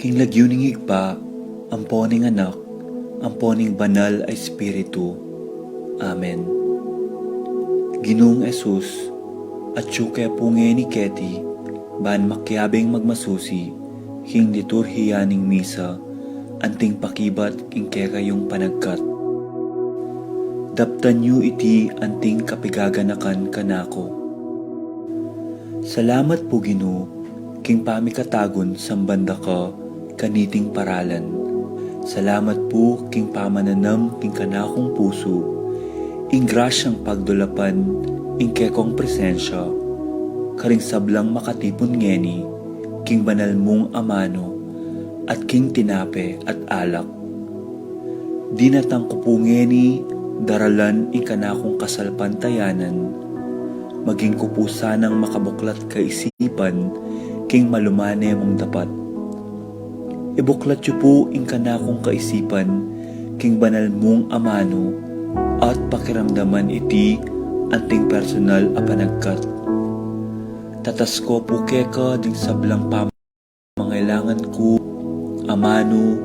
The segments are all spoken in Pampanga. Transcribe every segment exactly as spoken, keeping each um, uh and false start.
King lagyu ning Ibpa, ampo ning Anak, ampo ning Banal a Espiritu. Amen. Ginung Jesus, atyu ke pu ngeni keti, ban makiabing magmasusi king liturhiya ning misa, anting pakibat king kekayung panagkat. Daptan yu iti anting kapigaganakan kanaku. Salamat pu, Ginu, king pamikatagun samban da ka kaniting paralan. Salamat pu king pamananam king kanakung pusu, ing grasyang pagdulapan ing kekong presensya karing sablang makatipun ngeni king banal mung amanu at king tinape at alak. Dinatang ku pu ngeni daralan ing kanakung kasalpantayanan, maging ku pu sanang makabuklat kaisipan king malumane mung dapat. Ibuklat yu pu ing kanakung kaisipan king banal mung amanu at pakiramdaman iti anting personal a panagkat. Tatas ku pu keka ding sablang pam- mangailangan ku, amanu,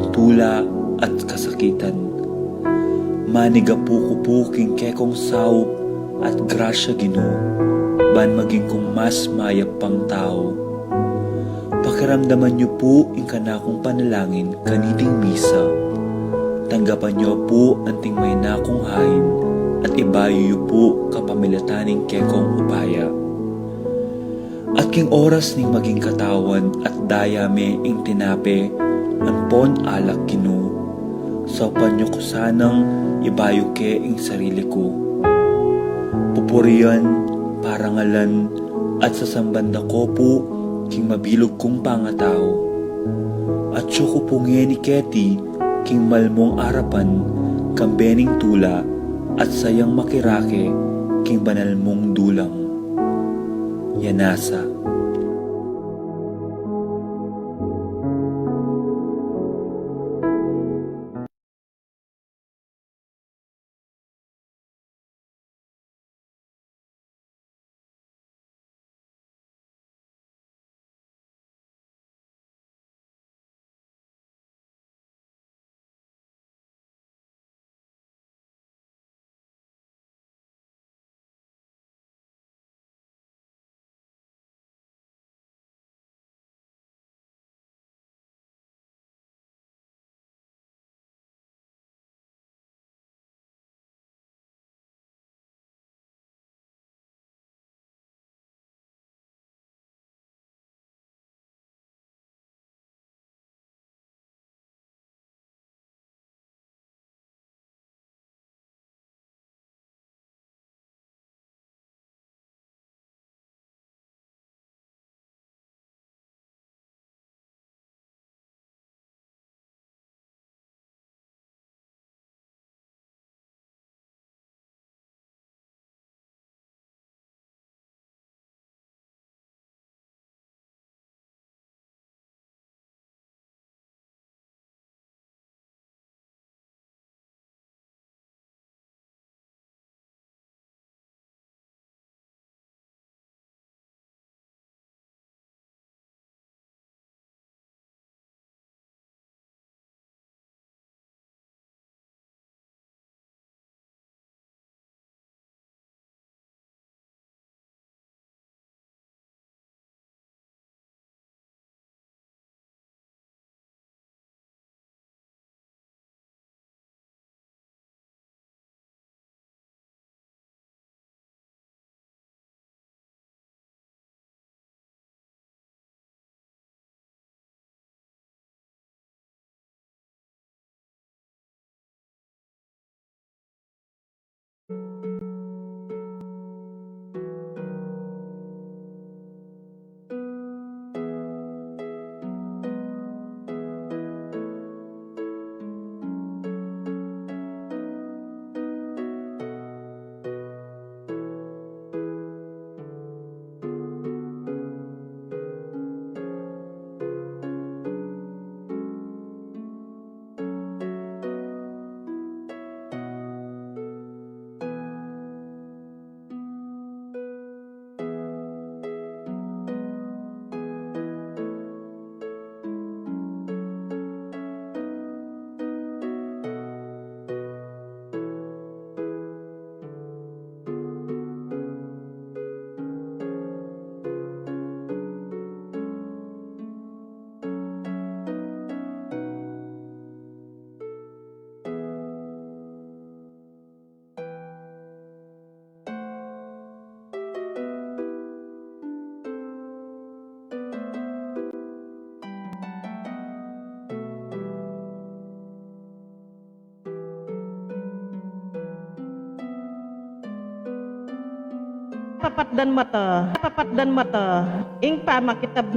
tula, at kasakitan. Manigapu ku pu king kekong saup at grasya, Ginu, ban maging kung mas mayap pang tau. Pakiramdaman yu pu ing kanakung panalangin kaniting misa. Tanggapan yu pu anting mayna kung hain at ibayu yu pu kapamilatan ning kekong upaya. At king oras ning maging katawan at daya me ing tinape ampon alak, Ginu, saupan yu ku sanang ibayu ke ing sarili ku. Pupurian, parangalan, at sasamban da ko pu king mabilug kung pangatau. Atyu ku pu ngeni keti king malmung arapan, kambe ning tula at sayang makirake king banal mung dulang. Yanasa. Patdan mata, papatdan mata, ing pamakitab.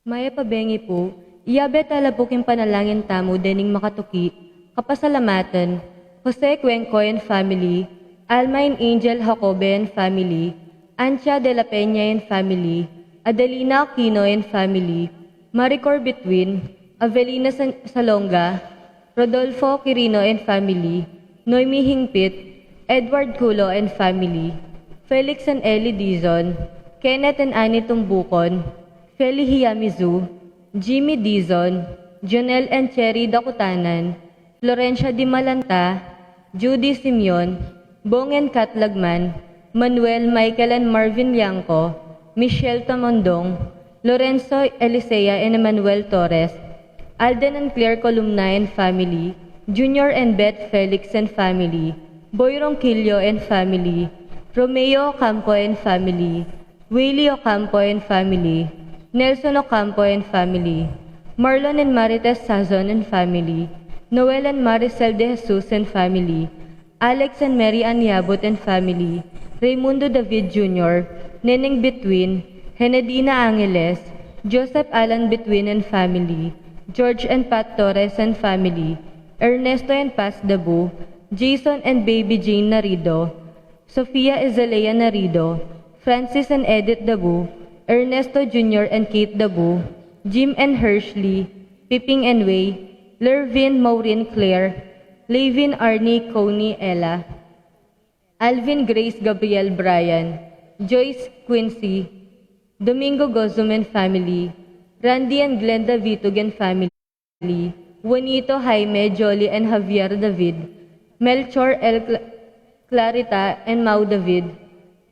Mayap a bengi pu, iyabe tala pu king panalangin tamu dening makatuki, kapasalamatan, Jose Cuenco and family, Alma and Angel Jacobe and family, Ancha de la Peña and family, Adelina Aquino and family, Maricor Between, Avelina San-, Salonga, Rodolfo Quirino and family, Noemi Hingpit, Edward Culo and family, Felix and Ellie Dizon, Kenneth and Annie Tumbucon, Feli Hiyamizu, Jimmy Dizon, Jonel and Cherry Dakutanan, Florencia Dimalanta, Judy Simeon, Bong and Kat Lagman, Manuel, Michael and Marvin Liangco, Michelle Tamondong, Lorenzo Elisea and Emmanuel Torres, Alden and Claire Columna and family, Junior and Beth Felix and family, Boy Ronquillo and family, Romeo Ocampo and family, Willie Ocampo and family, Nelson Ocampo and family, Marlon and Marites Sazon and family, Noel and Maricel De Jesus and family, Alex and Mary Ann Yabut and family, Raymundo David Junior, Neneng Between, Henedina Angeles, Joseph Alan Between and family, George and Pat Torres and family, Ernesto and Paz Dabu, Jason and Baby Jane Narido, Sofia Azalea Narido, Francis and Edith Dabu, Ernesto Junior and Kate Dabu, Jim and Hershely, Piping and Way, Lervin Maureen Claire, Lavin Arnie Coney Ella, Alvin Grace Gabriel Brian, Joyce Quincy, Domingo Gozum and family, Randy and Glenda Vitug and family, Juanito Jaime Jolly and Javier David, Melchor L. Cla- Clarita and Mau David,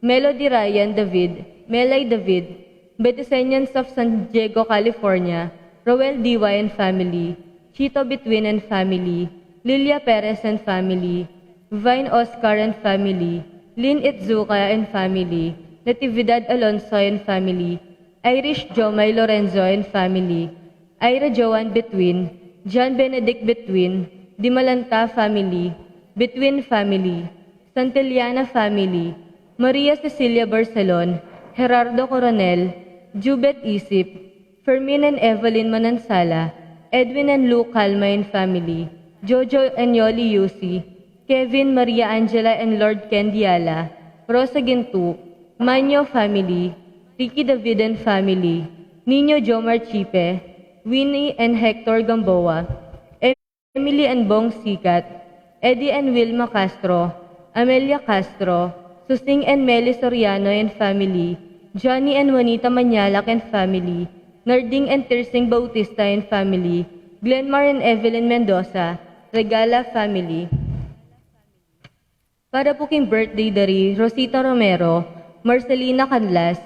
Melody Ryan David, Melay David, Betisenians of San Diego, California, Roel Diwa and family, Chito Between and family, Lilia Perez and family, Vine Oscar and family, Lynn Itzuka and family, Natividad Alonso and family, Irish Jomay Lorenzo and family, Ira Joan Between, John Benedict Between, Dimalanta family, Between family, Santillana family, Maria Cecilia Barcelon, Gerardo Coronel, Jubet Isip, Fermin and Evelyn Manansala, Edwin and Lou Calma and family, Jojo and Yoli Yusi, Kevin, Maria Angela and Lord Ken Diala, Rosa Gintu, Manyo family, Ricky David and family, Nino Jomar Chipe, Winnie and Hector Gamboa, Emily and Bong Sikat, Eddie and Wilma Castro, Amelia Castro, Susing and Meli Soriano and family, Johnny and Juanita Mañalac and family, Narding and Tirsing Bautista and family, Glenmar and Evelyn Mendoza, Regala family. Para pu king birthday da ri Rosita Romero, Marcelina Canlas,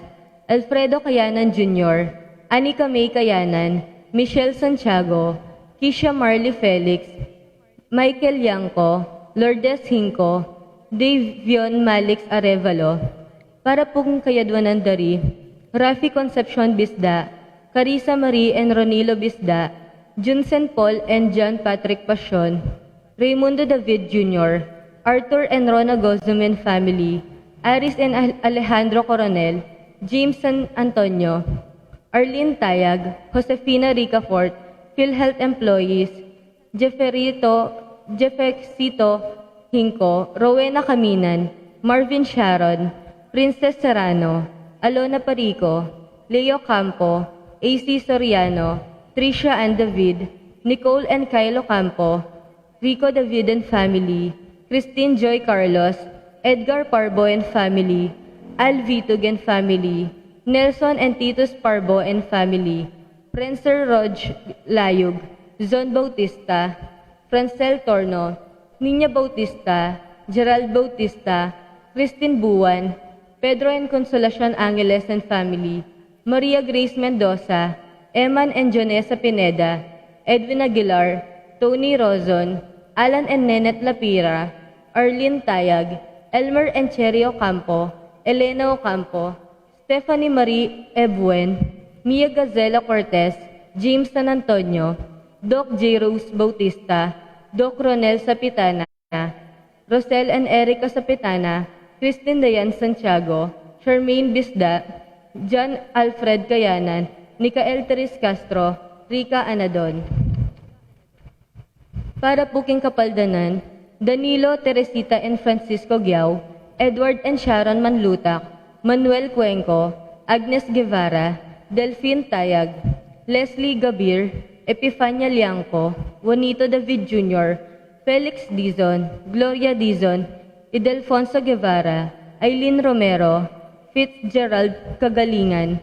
Alfredo Kayanan Junior, Anika May Kayanan, Michelle Santiago, Kisha Marley Felix, Michael Yangco, Lourdes Hinco, Davion Malix Arevalo. Para pu king kayadwanan da ri Rafi Concepcion Bisda, Carissa Marie and Ronilo Bisda, Junsen Paul and John Patrick Pasion, Raymundo David Junior, Arthur and Rona Gozum and family, Aris and Al- Alejandro Coronel, James San Antonio, Arlene Tayag, Josefina Ricafort, PhilHealth employees, Jefferito, Jefexito Hinco, Rowena Caminan, Marvin Sharon, Princess Serrano, Alona Parico, Leo Campo, A C Soriano, Tricia Ann David, Nicole and Kylo Campo, Rico David and family, Christine Joy Carlos, Edgar Parbo and family, Al Vitug and family, Nelson and Titus Parbo and family, Prenser Rog Layug, Zon Bautista, Francel Torno, Nina Bautista, Gerald Bautista, Christine Buan, Pedro and Consolacion Angeles and family, Maria Grace Mendoza, Eman and Jonesa Pineda, Edwin Aguilar, Tony Rozon, Alan and Nenet Lapira, Arlene Tayag, Elmer and Cherry Ocampo, Elena Ocampo, Stephanie Marie Ebuen, Mia Gazela Cortez, James San Antonio, Doc J Rose Bautista, Doc Ronel Sapitana, Rosel and Erica Sapitana, Christine Dayan Santiago, Charmaine Bisda, John Alfred Kayanan, Nicael Teres Castro, Rica Anadon. Para pu king kapaldanan, Danilo, Teresita and Francisco Giao, Edward and Sharon Manlutak, Manuel Cuenco, Agnes Guevara, Delphine Tayag, Leslie Gabir, Epifania Liangco, Juanito David Junior, Felix Dizon, Gloria Dizon, Idelfonso Guevara, Aileen Romero, Fitzgerald Kagalingan,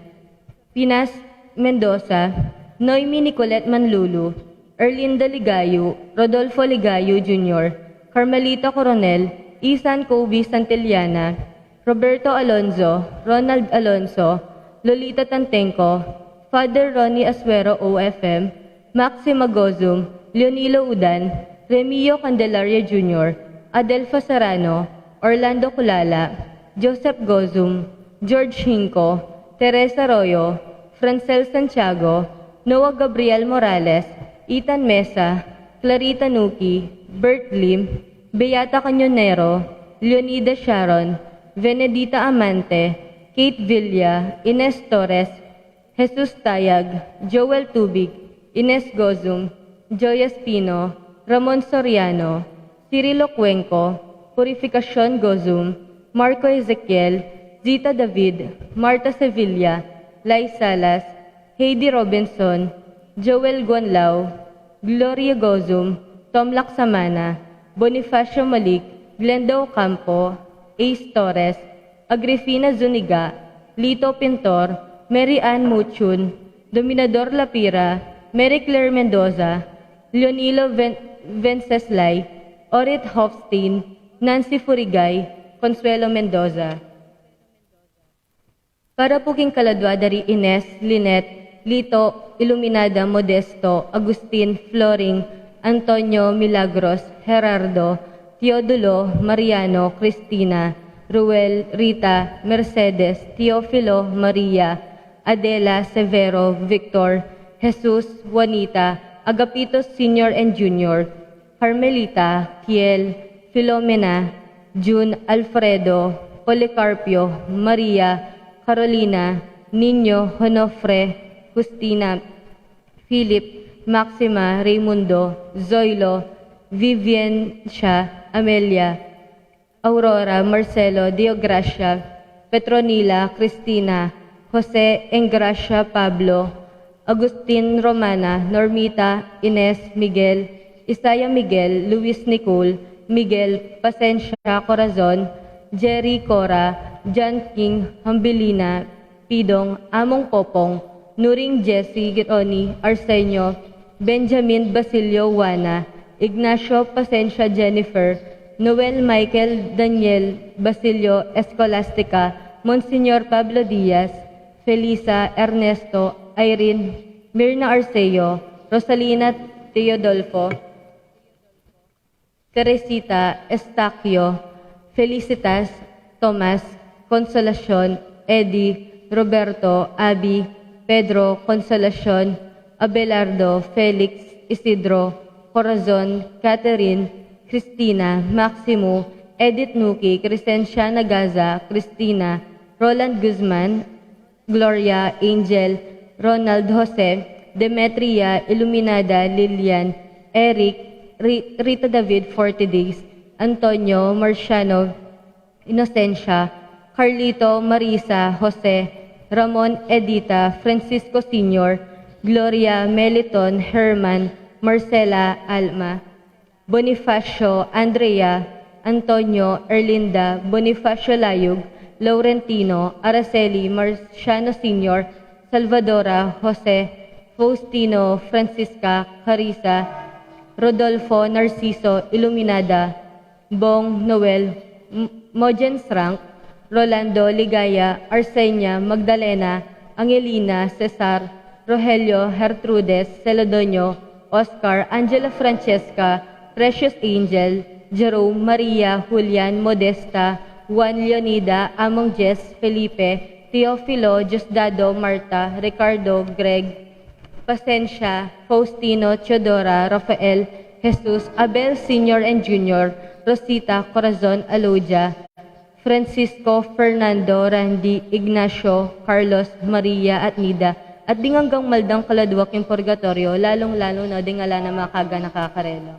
Pinas Mendoza, Noemi Nicolet Manlulu, Erlinda Ligayu, Rodolfo Ligayu Junior, Carmelita Coronel, Isan Kobe Santillana, Roberto Alonzo, Ronald Alonzo, Lolita Tantengco, Father Ronnie Asuero O F M, Maxima Gozum, Leonilo Udan, Remio Candelaria Junior, Adelfo Serrano, Orlando Culala, Joseph Gozum, George Hinco, Teresa Arroyo, Francel Santiago, Noah Gabriel Morales, Ethan Mesa, Clarita Nuki, Bert Lim, Beata Cañonero, Leonida Sharon, Venedita Amante, Kate Villa, Ines Torres, Jesus Tayag, Joel Tubig, Ines Gozum, Joy Espino, Ramon Soriano, Cirilo Cuenco, Purificacion Gozum, Marco Ezequiel, Zita David, Marta Sevilla, Lai Salas, Heidi Robinson, Joel Guanlao, Gloria Gozum, Tom Laksamana, Bonifacio Malik, Glenda Ocampo, Ace Torres, Agrifina Zuniga, Lito Pintor, Mary Ann Muchun, Dominador Lapira, Mary Claire Mendoza, Leonilo Ven-, Venceslay, Orit Hofstein, Nancy Furigay, Consuelo Mendoza. Para pu king kaladua da ri Ines, Lynette, Lito, Iluminada, Modesto, Agustin, Floring, Antonio, Milagros, Gerardo, Teodulo, Mariano, Cristina, Ruel, Rita, Mercedes, Teofilo, Maria, Adela, Severo, Victor, Jesus, Juanita, Agapito Senior and Junior, Carmelita, Kiel, Filomena, Jun, Alfredo, Policarpio, Maria, Carolina, Niño, Honofre, Justina, Philip, Maxima, Raimundo, Zoilo, Viviancia, Amelia, Aurora, Marcelo, Deogracia, Petronila, Cristina, Jose, Engracia, Pablo, Agustin, Romana, Normita, Ines, Miguel, Isaiah, Miguel, Luis, Nicole, Miguel, Pasensia, Corazon, Jerry, Cora, John King, Hambilina, Pidong, Among Popong, Nuring, Jesse, Ronnie, Arsenio, Benjamin, Basilio, Juana, Ignacio, Pasensia, Jennifer, Noel, Michael, Daniel, Basilio, Escolastica, Monsignor Pablo Diaz, Felisa, Ernesto, Irene, Mirna, Arceo, Rosalina, Teodolfo, Teresita, Estaquio, Felicitas, Tomas, Consolacion, Eddie, Roberto, Abby, Pedro, Consolacion, Abelardo, Felix, Isidro, Corazon, Catherine, Cristina, Maximo, Edith, Nuki, Crescencia, Nagaza, Cristina, Roland Guzman, Gloria, Angel, Ronald, Jose, Demetria, Iluminada, Lilian, Eric, Ri-, Rita David, Forty Days, Antonio, Marciano, Inocencia, Carlito, Marisa, Jose, Ramon, Edita, Francisco Senior, Gloria, Meliton, Herman, Marcela, Alma, Bonifacio, Andrea, Antonio, Erlinda, Bonifacio Layug, Laurentino, Araceli, Marciano Senior, Salvadora, Jose, Faustino, Francisca, Carissa, Rodolfo, Narciso, Iluminada, Bong, Noel, M-, Mojen Srank, Rolando, Ligaya, Arsenia, Magdalena, Angelina, Cesar, Rogelio, Gertrudes, Celedonio, Oscar, Angela, Francesca, Precious Angel, Jerome, Maria, Julian, Modesta, Juan, Leonida, Among Jess, Felipe, Teofilo, Diosdado, Marta, Ricardo, Greg, Pasensia, Faustino, Teodora, Rafael, Jesus, Abel Senior and Junior, Rosita, Corazon, Alodia, Francisco, Fernando, Randy, Ignacio, Carlos, Maria, at Nida, at ding anggang maldang kaladua king purgatorio, lalung-lalu na ding ala na makaganaka karela.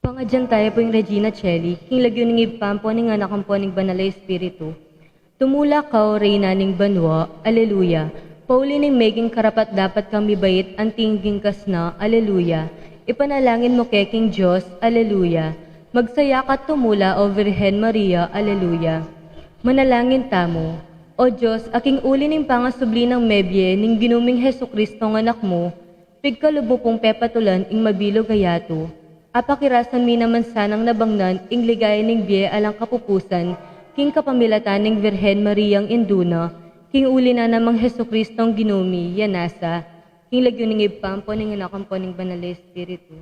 Pangadyan taya pu ing Regina Coeli, king lagyu ning Ibpa, ampo ning Anak, ampo ning Banal a Espiritu. Tumula ka, O Reyna ning banua, Aleluya. Pauli ning meging karapat-dapat kang mibait, anting king kas na, Aleluya. Ipanalangin mu ke king Dios, Aleluya. Magsaya ka't tumula, O Virgen Maria. Aleluya. Manalangin tamu. O Dios, a king uli ning pangasubli nang mebie ning Ginu ming Jesucristo a Anak mu, pigkalub mu pung pepatulan ing mabilug a yatu. Apakirasan mi naman sanang nabangnan ing ligaya ning bie alang kapupusan, king kapamilatan ning Virgen Mariang indu na, king uli na namang Jesucristong Ginu mi, ya nasa, king lagyu ning Ibpa, ampo ning Anak, ampo ning Banal a Espiritu.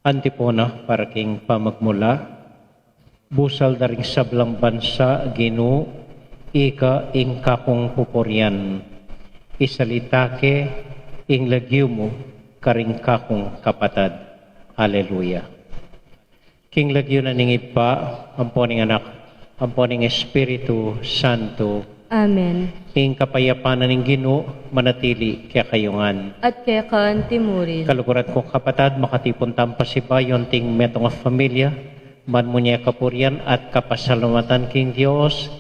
Antipona para king pamagmula. Busal da ring sablang bansa, Ginu, ika ing kakung pupurian. Isalita ke ing lagyu mu karing kakung kapatad. Aleluya. King lagyu na ning Ibpa, ampo ning Anak, ampo ning Espiritu Santo. Amen. Ing kapayapan na ning Ginu manatili kekayu ngan. At keka antimurin. Kaluguran kung kapatad, makatipun tamung pasibayu anting metung a familia, ban mu ne kapurian at kapasalamatan king Dios,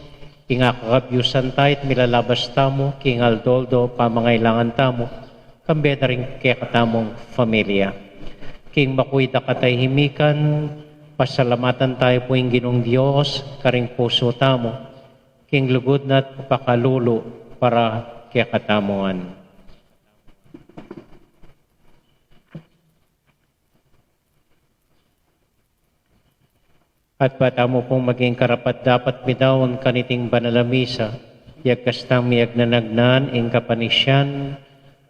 ing akakabyusan tamu at milalabas tamu king aldo-aldo pamangailangan tamu, kambe da ring kekatamung familia. King makuit a katahimikan, pasalamatan tamu pu ing Ginung Dios karing pusu tamu, king lugud na at pakalulu para kekatamu ngan. At ba tamu pung maging karapat-dapat midaun kaniting banal a misa, yagkas tang miyagnanagnan ing kapanisian.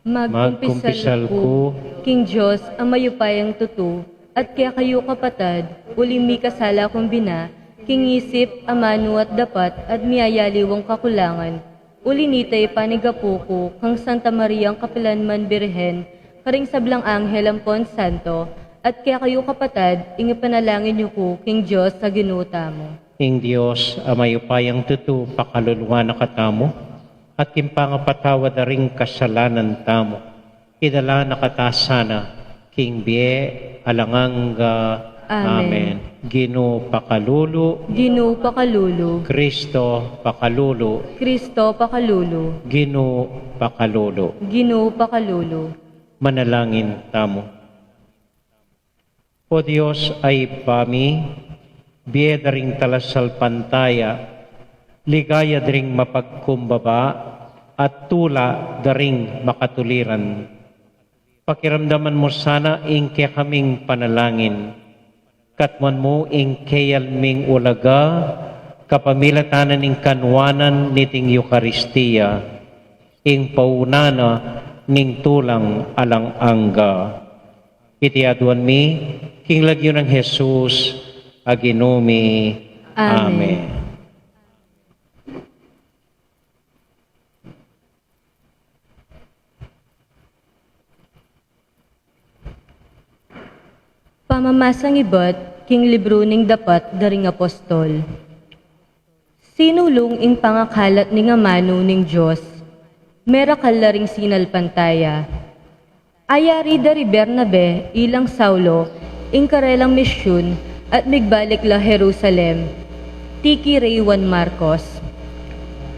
Magkumpisal ku king Dios a mayupayang tutu, at kekayu kapatad, uling mikasala kung bina, king isip, amanu at dapat, at miyayaliwang kakulangan. Uli nita ipanigapu ku kang Santa Mariang kapilanman Birhen, karing sablang anghel ampon santo, At kekayu, kapatad, ing ipanalangin yu ku king Dios a Ginu tamu. Ing Dios a mayupayang tutu pakalulu na katamu, at king pangapatawad da ring kasalanan tamu, idala na kata sana king bie alang angga. Amen. Amen. Ginu pakalulu. Ginu pakalulu. Kristo pakalulu. Kristo pakalulu. Ginu pakalulu. Ginu pakalulu. Manalangin tamu. O Dios a Ibpa mi, bie da ring talasalpantaya, ligaya da ring mapagkumbaba, at tula da ring makatuliran. Pakiramdaman mu sana ing kekaming panalangin. Katmuan mu ing keyalming ulaga, kapamilatan na ning kanuanan niting Eukaristia, ing pauna na ning tulang alang angga. Iti aduan mi, king lagyu nang Jesus a Ginu mi. Amen. Amen. Pamamasang ibat king libru ning Dapat da ring Apostol. Sinulung ing pangakalat ning amanu ning Dios, merakal la ring sinalpantaya. Ayari da ri Bernabe ilang Saulo ing karelang misyun at migbalik la Jerusalem, tiki rey Juan Marcos.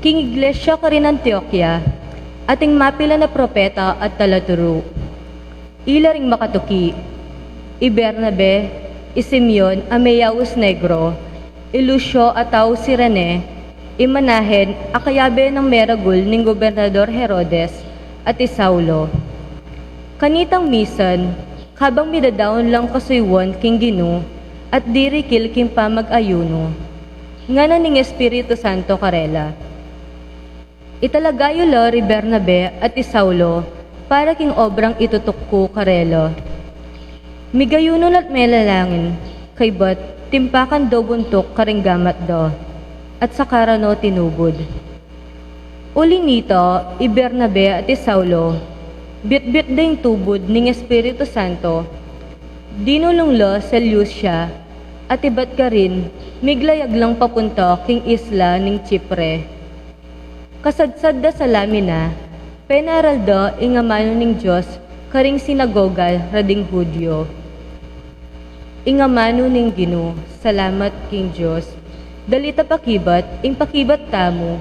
King iglesia karin Antioquia, ating mapilan a propeta at talaturu. Ila ring makatuki, i Bernabe, i Simeon a meyaus Negro, i Lucio a tau Cirene, i Manahen a kayabe nang meragul ning Gobernador Herodes, at i Saulo. Kanitang misan, kabang midadaun lang kasuyuan king Ginu, at dirikil king pamag-ayunu, ngana ning Espiritu Santo karela. Italaga yu la ri Bernabe at i Saulo para king obrang itutuk ku karela. Migayunu na't menalangin, kaybat timpakan da buntuk karing gamat da, at saka ra no tinubud. Uli nita, i Bernabe at i Saulo, bitbit da ing tubud ning Espiritu Santo, dinulung la Seleucia, at ibat karin, miglayag lang papunta king isla ning Chipre. Kasadsad da Salamina, penaral da ing amanu ning Dios karing sinagoga ra ding Judio. Ing amanu ning Ginu. Salamat king Dios. Dalita pakibat, ing pakibat tamu.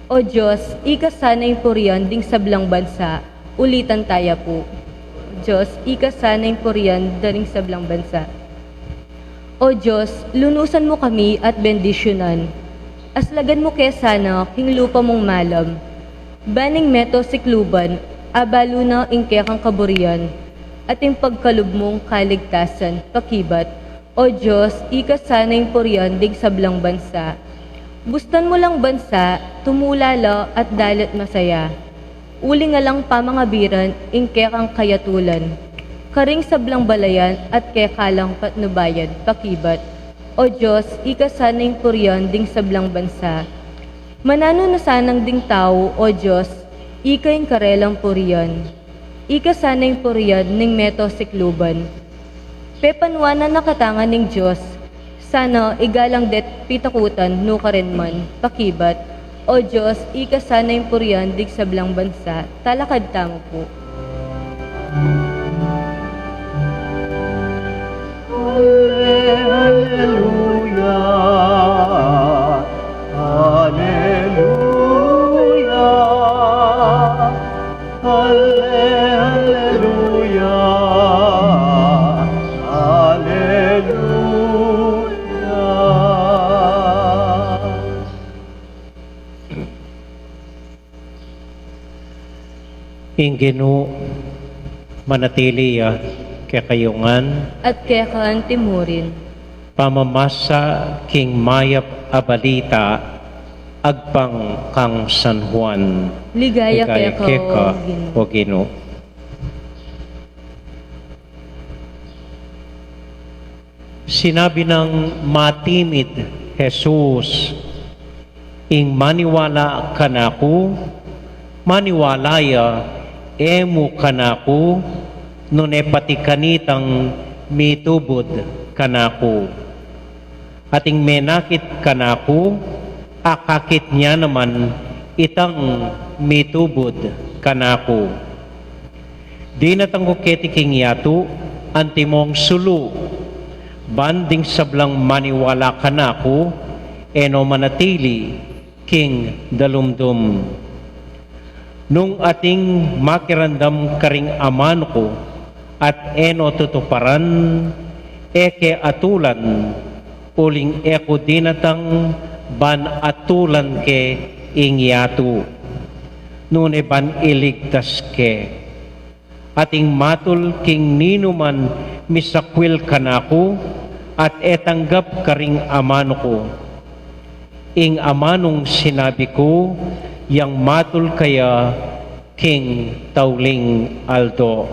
O Dios, ika sana ing purian ding sablang bansa, ulitan taya pu. Dios, ika sana ing purian da ring sablang bansa. O Dios, lunusan mu kami at bendisyunan. Aslagan mu ke sana king lupa mung malam. Ban ing meto sikluban, abalu na ing kekang kaburian, at ing pagkalub mung kaligtasan, pakibat. O Dios, ika sana ing purian ding sablang bansa. Bustan mu lang bansa, tumula la at dalit masaya. Uling alang pamangabiran ing kekang kayatulan, karing sablang balayan at keka lang patnubayan, pakibat. O Dios, ika sana ing purian ding sablang bansa. Mananu na sanang ding tau, O Dios, ika ing karelang purian. Ika sana ing purian ning meto sikluban. Pepanuanan na kata ngan ning Dios, sana igalang de't pitakutan nukarin man, pakibat. O Dios, ika sana ing purian ding sablang bansa, talakad tamu pu. Alleluia, alleluia. Alle-, alleluia, alleluia. Ing Ginu manatili ya kekayu ngan. At keka anti murin. Pamamasa king mayap a balita agpang kang San Juan. Ligaya keka, O Ginu. Sinabi nang matimid Jesus, ing maniwala kanaku, maniwala ya e mu kanaku, nune pati kanitang mitubud kanaku. At ing menakit kanaku, akakit ne naman itang mitubud kanaku. Dinatang ku keti king yatu antimong sulu, ban ding sablang maniwala kanaku, e no manatili king dalumdum. Nung ating makiramdam karing amanu ku at e no tutuparan, e ke atulan, uling e ku dinatang ban atulan ke ing yatu, nune ban iligtas ke. Ating matul king ninuman misakwil kanaku at e tanggap karing amanu ku. Ing amanung sinabi ku, yang matul kaya king tauling aldo.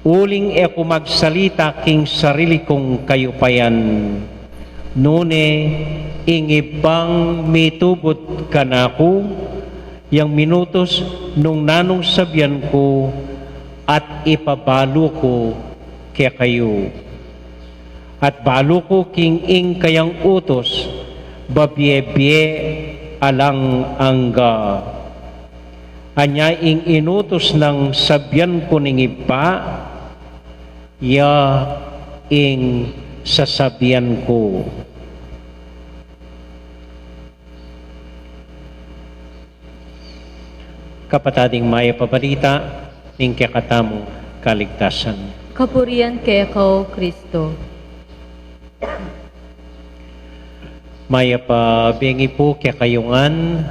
Uling e ku magsalita king sarili kung kayupayan, nune ing Ibpang mitubud kanaku, yang minutus nung nanung sabian ku at ipabalu ku kekayu. At balu ku king ing kayang utus, babie-bie alang angga. Anya ing inutus nang sabian ku ning Ibpa, ya ing sasabian ku. Kapatad, ing mayap a balita ning kekatamung kaligtasan. Kapurian keka, O Kristo. Mayap a bengi pu kekayu ngan.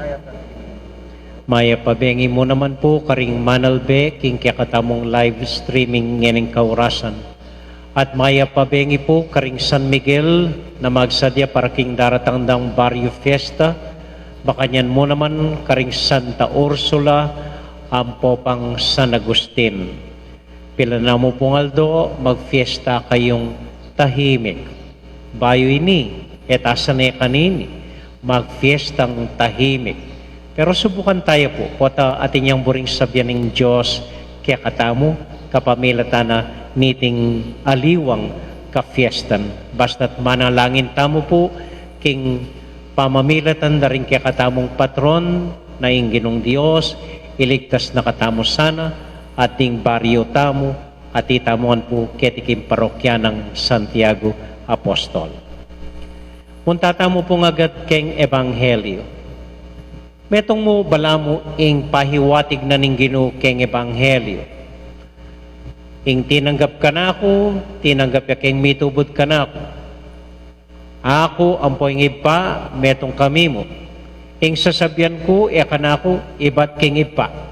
Mayap a bengi mu naman pu karing manalbe king kekatamung live streaming ngening kaurasan. At mayap a bengi pu karing San Miguel na magsadia para king daratang dang Barrio Fiesta, makanyan mu naman karing Santa Ursula ampo pang San Agustin. Pilan na mu pung aldo, magfiesta kayung tahimik. Bayu ini, e ta sane kanini, magfiestang tahimik. Pero subukan taya pu, pota atin yang buring sabian ning Dios kekatamu, kapamilatan na niting aliwang kafiestan. Basta't manalangin tamu pu, king pamamilatan da ring kekatamung patron, na ing Ginung Dios, iligtas na katamu sana, at ding baryo tamu, at itamu ngan pu keti king parokya nang Santiago Apostol. Munta tamu pung agad keng Ebanghelyo. Metung mu balamu ing pahiwatig na ning Ginu keng Ebanghelyo. Ing tinanggap kanaku, tinanggap ya keng mitubud kanaku. Aku ampo ing Ibpa, metung kami mu. Ing sasabian ku, e kanaku, ibat king Ibpa.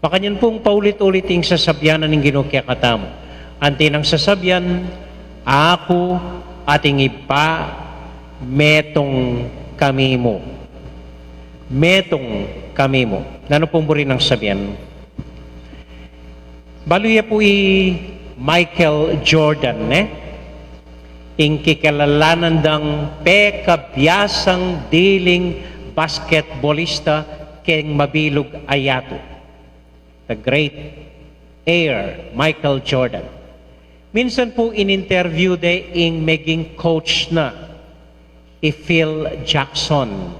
Makanyan pung paulit-ulit ing sasabian na ning Ginu kekatamu. Anti nang sasabian, aku at ing Ibpa, metung kami mu. Metung kami mu. Nanu pung buri nang sabian? Balu ye pu i Michael Jordan, ne? Ing kikilalanan dang pekabiasang diling basketbolista keng mabilug a yatu. The great heir, Michael Jordan. Minsan pu in-interview de ing meging coach na, i Phil Jackson.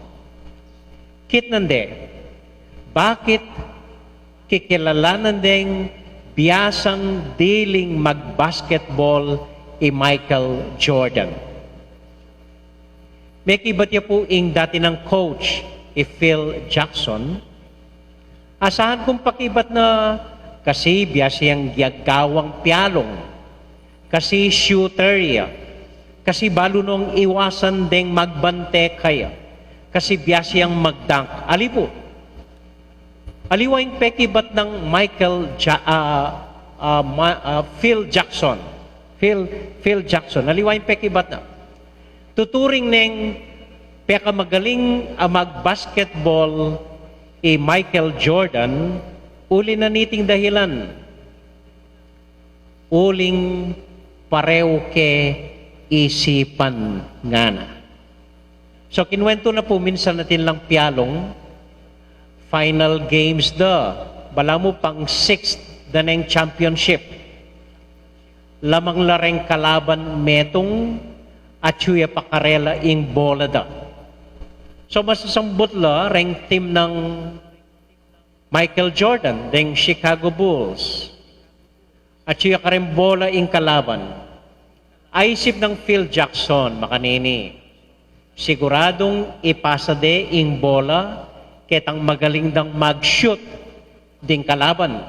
Kitnan de, bakit kikilalanan deng biasang diling magbasketbol i Michael Jordan? Mekibat ya pu ing dati nang coach, i Phil Jackson. Asahan kung pakibat na kasi biasa yang gagawang pialung. Kasi shooter ya. Kasi balu nong iwasan deng magbante kaya. Kasi biasa yang mag-dunk. Ali pu. Aliwa ing pekibat nang Michael Ja-, ah, ah, Ma-, ah, Phil Jackson. Phil, Phil Jackson. Aliwa ing pekibat na. Tuturing neng pekamagaling a magbasketbol i Michael Jordan, uli na niting dahilan. Uling pareho ke isipan ngana. So, kinuwentu na pu minsan atin lang pialung, final games da, balamu pang sixth da neng championship. Lamang la reng kalaban metung, atyu ya pa karela ing bola da. So, masasambut la reng team nang Michael Jordan deng Chicago Bulls. Atyu ya kareng bola ing kalaban. Aisip nang Phil Jackson makanini, siguradung ipasa de ing bola ketang magaling dang mag-shoot ding kalaban.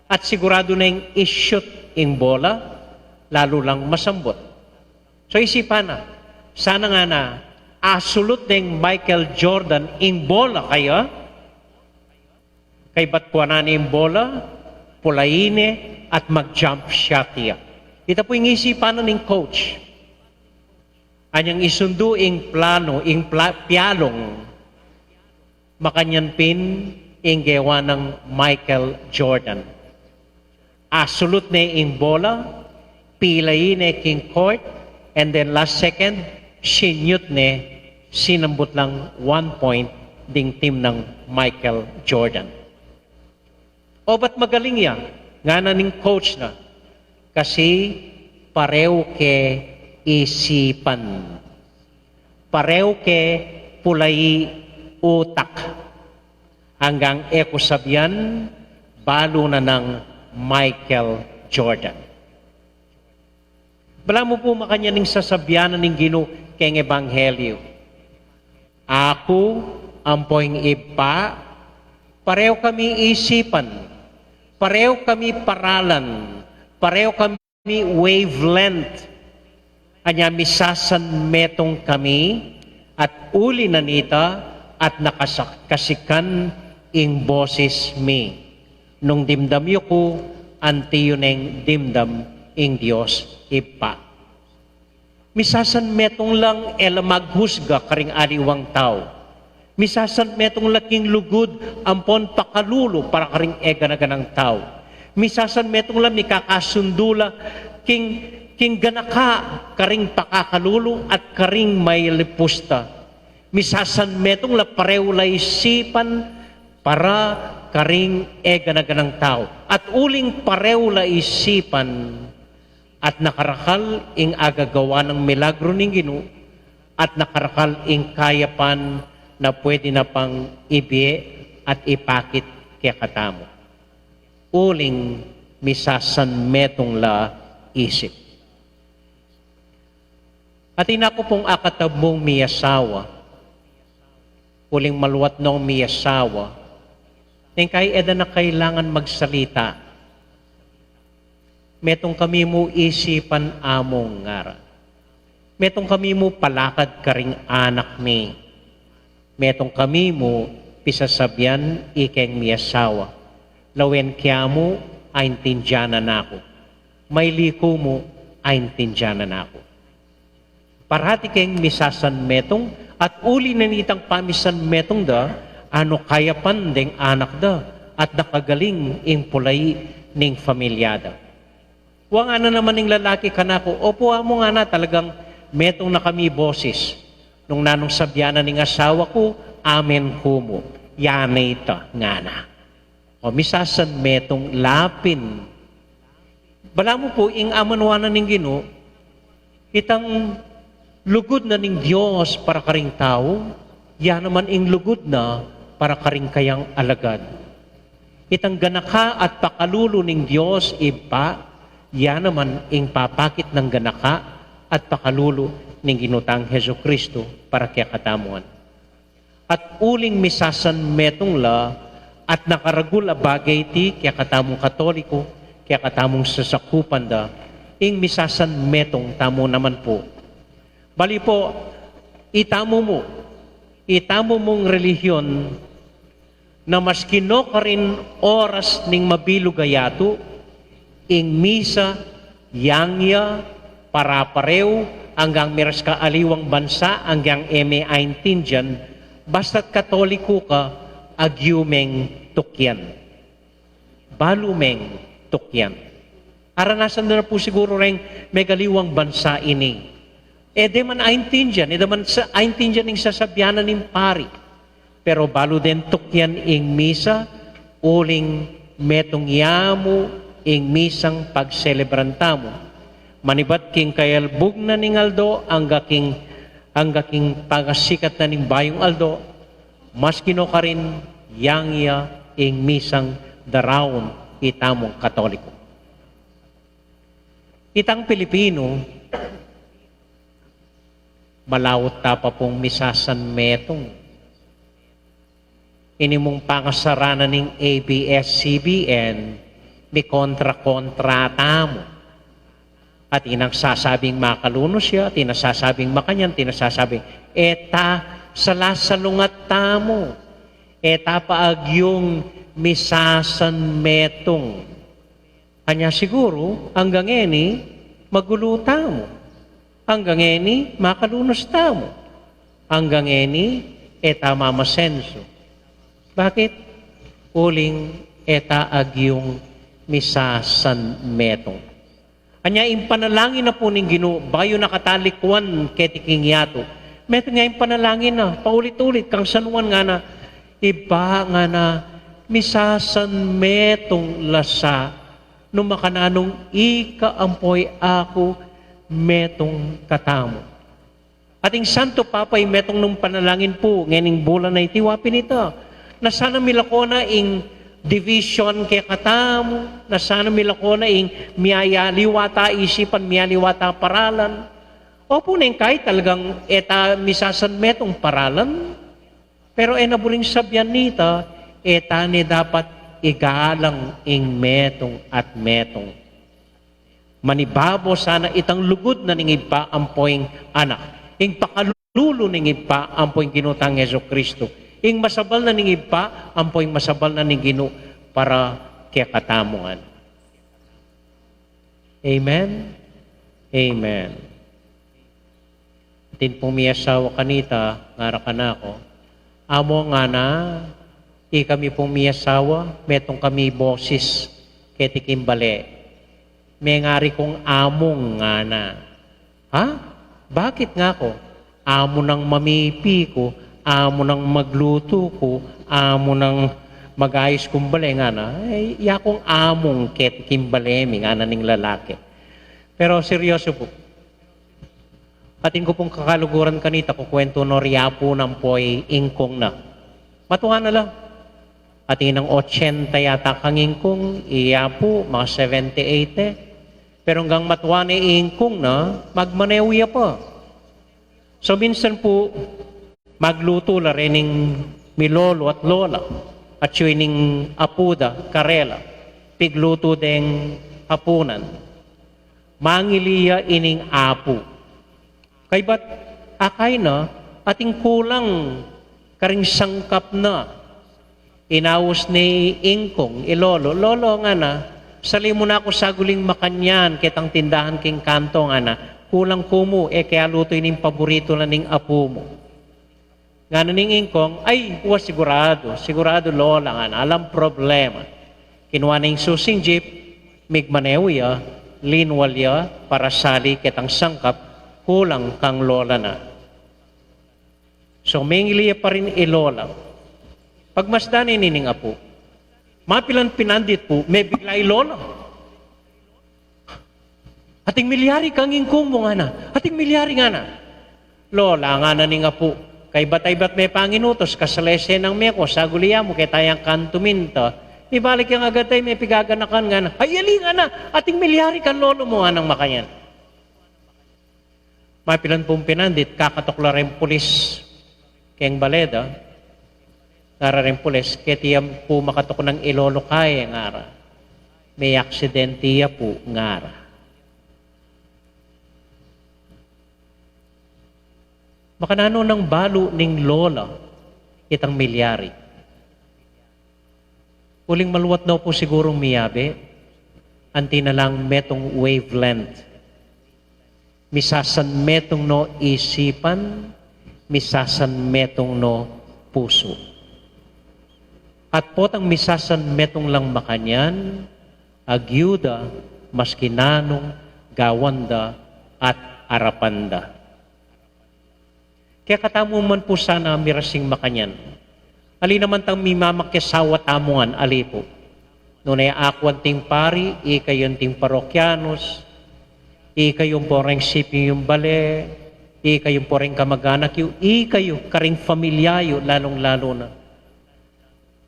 At siguradu neng i-shoot ing bola, lalu lang masambut. So, isipan na, sana ngana, asulut neng Michael Jordan ing bola kaya, kaybat kuanan ne ing bola, pulayi ne, at mag-jump shot ya. Ita pu ing isipan na ning coach. Anyang isundu ing planu, ing pla-, pialung, makanyan pin ing gewa nang Michael Jordan. Asulut ne ing bola, pilayi ne king court, and then last second, sinyut ne, sinambut lang one point ding team nang Michael Jordan. Obat magaling ya, ngana ning coach na, kasi pareu ke isipan. Pareu ke pulayi utak. Anggang e ku sabian, balu na nang Michael Jordan. Balamu pu makanyan ing sasabian na ning Ginu keng ebanghelyu. Aku, ampo ing Ibpa, pareu kami isipan, pareu kami paralan, pareu kami wavelength. Anya misasanmetung kami, at uli na nita, at nakasak-, kasikan ing bosis mi. Nung dimdam yu ku, anti yu neng dimdam ing Dios Ibpa. Misasanmetung lang e la maghusga karing aliwang tau. Misasanmetung la king lugud ampon pakalulu para karing e gana-ganang tau. Misasanmetung la, mikakasundu la king, king ganaka karing pakakalulu at karing mailipusta. Misasanmetung la, pareu la isipan para karing e gana-ganang tau. At uling pareu la isipan, at nakarakal ing agagawa nang milagru ning Ginu, at nakarakal ing kayapan na pwede na pang ibie at ipakit kekatamu. Uling misasanmetung la isip. Atin aku pung akatab mung miyasawa, uling maluat nong miyasawa, neng kai e da na kailangan magsalita. Metung kami mu isipan, Among, ngara. Metung kami mu palakad karing anak mi. Metung kami mu pisasabian ikeng miyasawa. Lawen ke mu, aintindian na ku. Mailiku mu, aintindian na ku. Parati keng misasanmetung, at uli na nitang pamisanmetung da, anu kayapan deng anak da, at nakagaling ing pulayi ning familia da. Wa ngana naman ing lalaki kanaku, "Opu, Among, ngana, talagang metung na kami bosis. Nung nanung sabian na ning asawa ku, amen ku mu. Yan na ita," ngana. O, misasanmetung la pin. Balamu pu, ing amanuan na ning Ginu, itang lugud na ning Dios para karing tau, ya naman ing lugud na para karing kayang alagad. Itang ganaka at pakalulu ning Dios Ibpa, ya naman ing papakit nang ganaka at pakalulu ning Ginu tang Jesucristo para kekatamu. At uling misasanmetung la, at nakaragul a bage iti kekatamung Katoliko, kekatamung sasakupan da, ing misasanmetung tamu naman pu. Bali pu, itamu mu, itamu mung relihion, na maski no karin oras ning mabilug a yatu, ing misa, yang ya, para-pareu, anggang miras ka aliwang bansa, anggang e me aintindian, basta't Katoliko ka, agyu meng tukyan. Balu meng tukyan. Aranasan da na pu siguru reng megaliwang bansa ini. E de man aintindian, e de man sa, aintindian ing sasabian na ning pari. Pero balu deng tukyan ing misa, uling metung ya mu ing misang pagselebran tamu. Manibat king kayalbug na ning aldo, angga king, angga king pagasikat na ning bayung aldo, maski no karin, yang ya ing misang daraun itamung Katoliko. Itang Pilipino, malaut ta pa pung misasan metung. Ini mung pangasarana ning A B S C B N, mikontra-kontra tamu. Atin a sasabing makalunus ya, atin a sasabing makanyan, atin a sasabing, e ta, salasalungat tamu. E ta pa agyung misasan metung. Anya siguru, anggang ngeni, magulu tamu. Anggang ngeni, makalunus tamu. Anggang ngeni, e ta mamasensu. Bakit? Uling e ta agyung misasan metung. Anya ing panalangin na pu ning Ginu, bayu na katalikwan keti king yatu. Metung ya ing panalangin na, paulit-ulit, kang San Juan ngana, Ibpa ngana, misasan metung la sa, nu makananu ika ampo aku metung katamu. Ating Santo Papa ing metung nung panalangin pu, ngening bulan a iti wa pin ita. Na sana milako na ing division kekatamu, na sana milako na ing miyayaliwa ta isipan, miyaliwa ta paralan. Opu, neng kahit talagang e ta misasan metung paralan, pero e na buring sabian nita, e ta ne dapat igalang ing metung at metung. Manibabo sana itang lugud na ning Ibpa ampo ing Anak. Ing pakalulu ning Ibpa ampo ing Ginu tang Jesucristo. Ing masabal na ning Ibpa ampo ing masabal na ning Ginu para kekatamu ngan. Amen? Amen. Atin pung miyasawa kanita, ngara kanaku, Amo, ngana, ikami pung miyasawa, metung kami bosis keti king bale. Mengari kung amung, ngana. Ha? Bakit, ngaku? Amu nang mamipi ku, amu nang maglutu ku, amu nang mag-ayus kung bale, ngana. E, ya kung amung keti king bale mi, ngana ning lalaki. Pero seryoso pu. Atin ku pung kakaluguran kanita, kukuwentu no ri apu na ampo i ingkung na. Matua na la. Atin nang ochenta yata kang ingkung, i apu, mga seventy, eighty. Pero anggang matua ne i ingkung na, magmanew ya pa. So minsan pu, maglutu la rening mi lolo at lola, at yu ining apu da karela, piglutu deng apunan. Mangili ya ining apu. Kaybat akay na, ating kulang karing sangkap na. Inaus ne i ingkung, i lolo, Lolo, ngana, sali mu na ku saguling makanyan ketang tindahan king kanto, ngana, kulang ku mu, e ke alutu ining paburitu na ning apu mu. Ngana ning ingkung, Ay, wa, siguradu, siguradu, Lola, ngana, alang problema. Kinua ne ing susing jeep, migmanew ya, linwal ya para sali ketang sangkap, kulang kang lola na. So, mengili ya pa rin i lola. Pagmasdan ne nining apu, mapilan pinandit pu, mebigla i lola. Ating milyari kang ingkung mu, ngana. Ating milyari, ngana. Lola, ngana ning apu, kaybat-aybat me panginutus, kasalese nang meko, saguli ya mu, ketang kantu minta. Mibalik yang agad tay, mepigaganakan, ngana. Ay, ali, ngana, ating milyari kang lolo mu, nganang makanyan. Mapilan pung pinandit, kakatok la reng pulis keng bale da. Ngara reng pulis, keti ya pu makatok nang i lolo kaye, ngara. Me aksidente ya pu, ngara. Makananu nang balu ning lola itang milyari? Uling maluat no pu sigurung miyabe, anti na lang metung wavelength. Misasan metung no isipan, misasan metung no pusu. At potang misasan metung lang makanyan, agyu da maski nanung gawan da at arapan da. Kekatamu man pu sana mirasing makanyan. Ali naman tang mimamakiasawa tamu ngan, ali pu. Nune aku anting pari, ikayu anting parokyanus. Ikayu pu reng siping yung bale, ikayu pu reng kamaganak yu, ikayu karing familia yu, lalung-lalu na.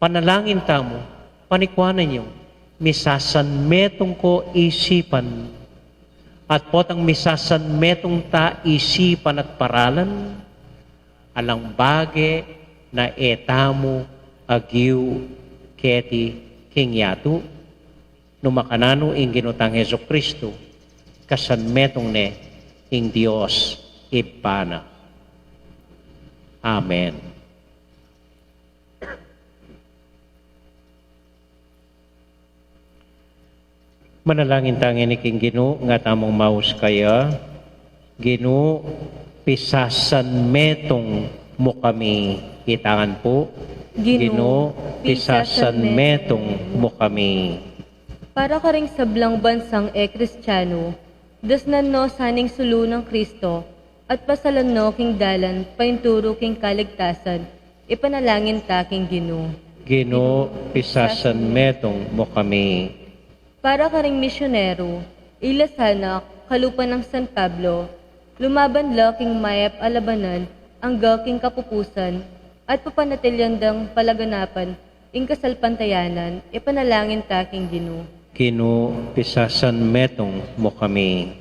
Panalangin tamu, panikuanan yu, misasanmetung ko isipan, at potang misasanmetung ta isipan at paralan, alang bage na e tamu agiu keti king yatu. Nu makananu ing Ginu tang Jesucristo, kasanmetung ne ing Dios Ibpa na. Amen. Manalangin ta ngeni king Ginu, nga tamung maus kaya. Ginu, pisasanmetung mu kami. Itangan pu. Ginu, pisasanmetung mu kami. Para karing sablang bansang e Kristiano, dasnan no sana ing sulu nang Kristo, at pasalan no king dalan painturu king kaligtasan, ipanalangin ta king Ginu. Ginu, pisasanmetung mu kami. Para karing misyonero, ila sana kalupa nang San Pablo, lumaban la king mayap a labanan angga king kapupusan, at papanatilian dang palaganapan ing kasalpantayanan, ipanalangin ta king Ginu. Ginu, pisasanmetung mu kami.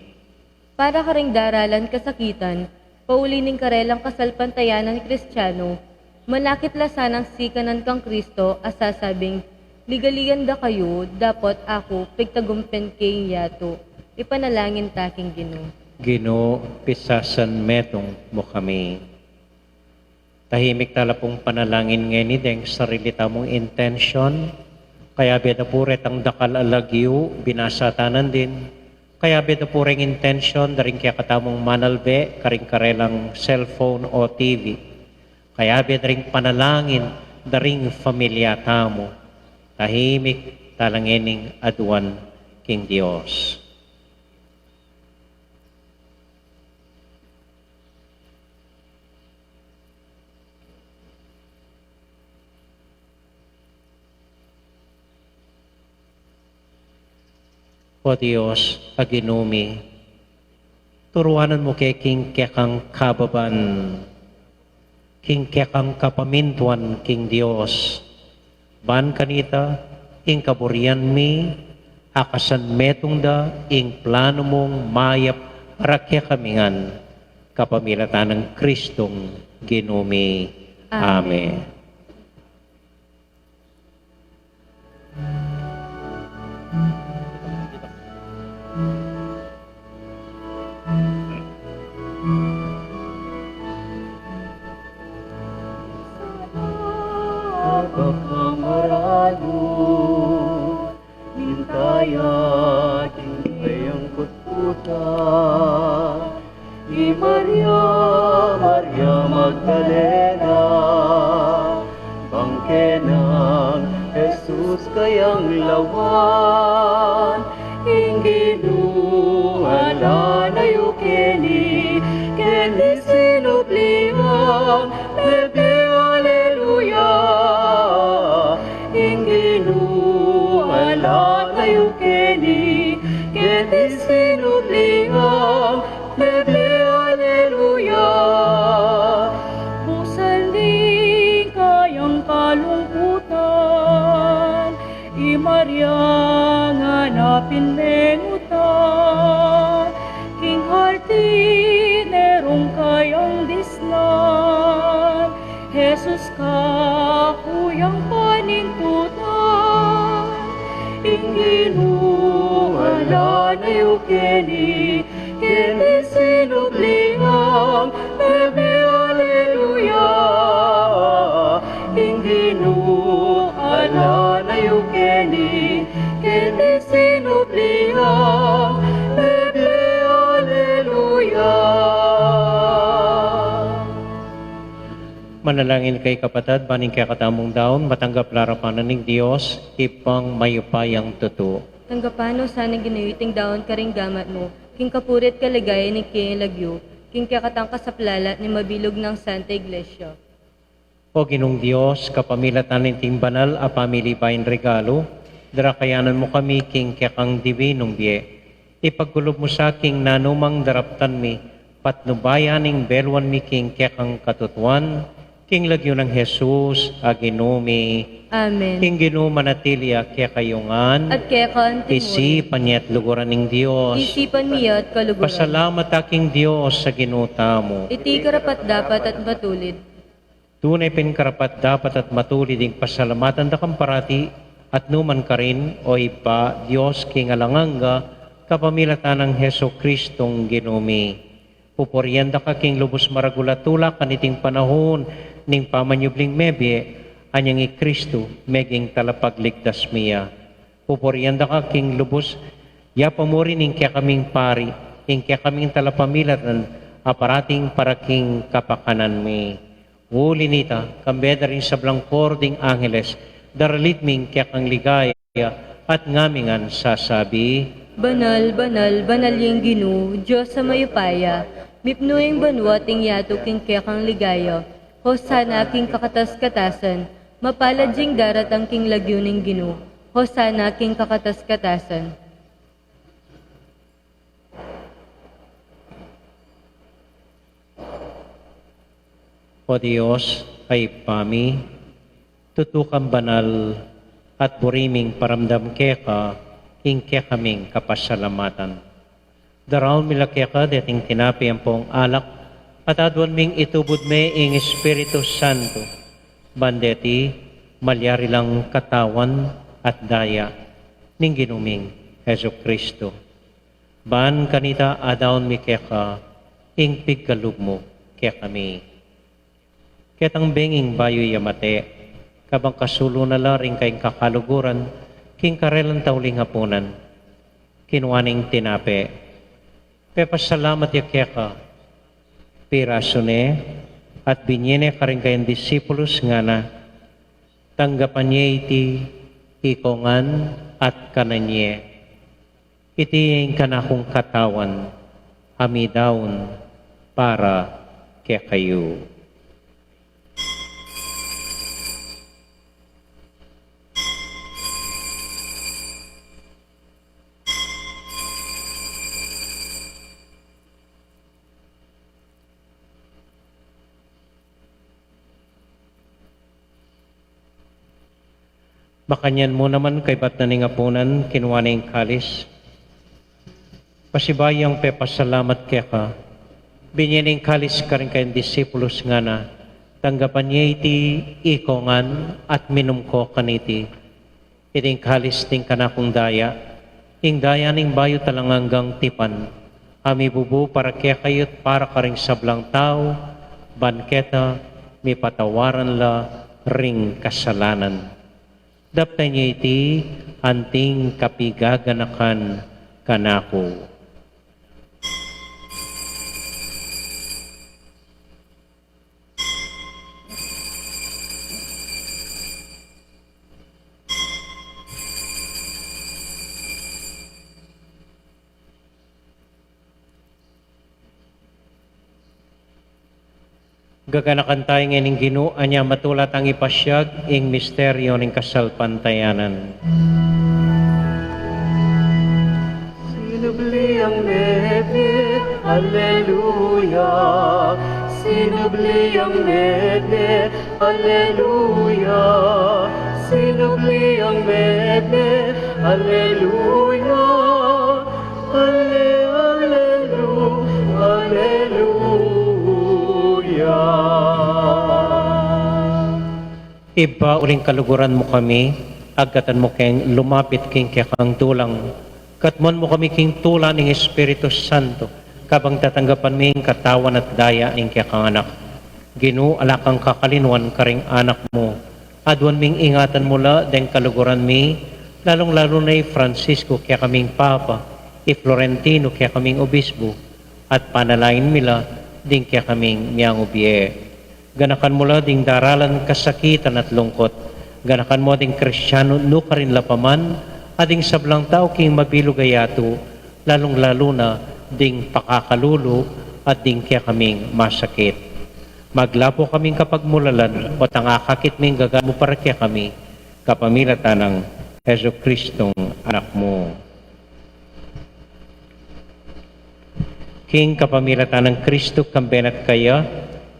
Para karing daralan kasakitan, pauli ning karelang kasalpantayanan Kristiano, manakit la sanang sikanan kang Kristo a sasabing, ligalian da kayu, dapot aku pigtagumpen ke ing yatu. Ipanalangin ta king Ginu. Ginu, pisasanmetung mu kami. Tahimik tala pung panalangin ngeni deng sarili tamung intensyon. Kayabe da pu retang dakal a lagyu, binasa ta na din. Kayabe da pu reng intensyon da ring kekatamung manalbe karing karelang cellphone o T V. Kayabe da ring panalangin da ring familia tamu. Tahimik tala ngening aduan king Dios. O Dios, a Ginu mi, turuanan mu ke king kekang kababan, king kekang kapamintuan king Dios. Ban kanita, ing kaburian mi, akasan metung da ing planu mung mayap para kekami ngan, kapamilatan nang Kristong Ginu mi. Amen. Amen. Pagkamaradu ning kaya king kayang kutkutan, i Maria, Maria Magdalena, bang ke nang Jesus kayang lawan, ing Ginu ala na yu keni, keni sinubli nang, bebe, aleluya. Ing Ginu ala na yu keni, keni sinubli nang, bebe, aleluya. Busal ning kayang kalungkutan, i Maria ngana pinmengutan, king haltinerung kayang disnan, Jesus kaku yang panintutan, ing Ginu ala na yu keni, keni sinubli nang, bebe, aleluya. Ing Ginu ala na yu keni, keni sinubli nang, bebe, aleluya. Manalangin kayu kapatad, ban ing kekatamung daun matanggap la arapan ning Dios, Ibpang mayupayang tutu. Tanggapan no sana, Ginu, iting daun karing gamat mu, king kapurian at kaligayan ning keyang lagyu, king kekatang kasaplalan at ning mabilug nang Santa Iglesia. O Ginung Dios, kapamilatan ning banal a pamilibayung regalu, darakayanan mu kami king kekang dibinung bie. Ipagkulub mu sa king nanumang daraptan mi, patnubayan ing beluan mi king kekang katutuan, king lagyu nang Jesus a Ginu mi. Amen. Ing Ginu manatili ya kekayu ngan. At keka naman. Isipan ye at luguran ing Dios. Isipan mi ya at kaluguran. Pasalamat ta king Dios a Ginu tamu. Iti karapat-dapat at matulid. Tune pin karapat-dapat at matulid ing pasalamatan da kang parati at nukarin man, O Ibpa, Dios king alang angga, kapamilatan nang Jesucristong Ginu mi. Pupurian da ka king lubus maragul a tula kaniting panaun ning pamanyubling mebie, anyang i Kristu meging talapagligtas mi ya. Pupurian da ka king lubus ya pamuri ning kekaming pari, ing kekaming talapamilatan a parating para king kapakanan mi. Uli nita, kambe da ring sablang koro ding angeles, daralit mi ing kekang ligaya, at ngami ngan sasabi: Banal, banal, banal yang Ginu, Dios a mayupaya, mipnu ing banua at ing yatu king kekang ligaya. Hosana king kakatas-katasan, mapalad yang daratang king lagyu ning Ginu. Hosana king kakatas-katasan. O Dios, a Ibpa mi, tutu kang banal, at buri ming paramdam keka ing kekaming kapasalamatan. Daraun mi la keka deting tinape ampong alak, at aduan ming itubud me ing Espiritu Santo, ban deti malyari lang katawan at daya ning Ginu ming Jesucristo. Ban kanita adaun mi keka ing pigkalub mu kekami. Ketang benging bayu ya mate, kabang kasulu na la ring kayang kakaluguran, king karelang tauling apunan, kinua ne ing tinape, pepasalamat ya keka, pirasu ne, at binie ne karing kayang disipulus, ngana: Tanggapan ye iti iko ngan at kanan ye. Iti ing kanakung katawan, a midaun para kekayu. Makanyan mu naman, kaybat na ning apunan, kinua ne ing kalis. Pasibayu yang pepasalamat keka, binie ne ing kalis karing kayang disipulus, ngana: Tanggapan ye iti iko ngan at minum ko kaniti. Iti ing kalis ding kanakung daya, ing daya ning bayu at alang anggang tipan, a mibubu para kekayu at para karing sablang tau, ban keta mipatawaran la ring kasalanan. Daptan ye iti anting kapigaganakan kanaku. Gaganakan taya ngeni ing Ginu, anya matula tang ipasiag ing misteryu ning kasalpantayanan. Sinubli yang mebie, aleluya. Sinubli yang mebie, aleluya. Sinubli yang mebie, aleluya. Ale-, alelu-, aleluya. Ibpa, uling kaluguran mu kami, agkatan mu keng lumapit king kekang dulang. Katmuan mu kami king tula ning Espiritu Santo, kabang tatanggapan mi ing katawan at daya ning kekang Anak. Ginu, ala kang kakalinuan karing anak mu. Aduan ming ingatan mu la deng kaluguran mi, lalung-lalu na i Francisco, kekaming Papa, i Florentino, kekaming Obispo, at panalangin mi la ding kekaming miyangubie. Ganakan mu la ding daralan kasakitan at lungkut. Ganakan mu ding Kristiano nukarin la pa man, at ding sablang tau king mabilug a yatu, lalung-lalu na ding pakakalulu at ding kekaming masakit. Maglapo kaming kapagmulalan, o tangakakit ming gaga mu para kekami, kapamilatan nang Jesucristong Anak mu. King kapamilatan nang Kristu, kambe na at kaya,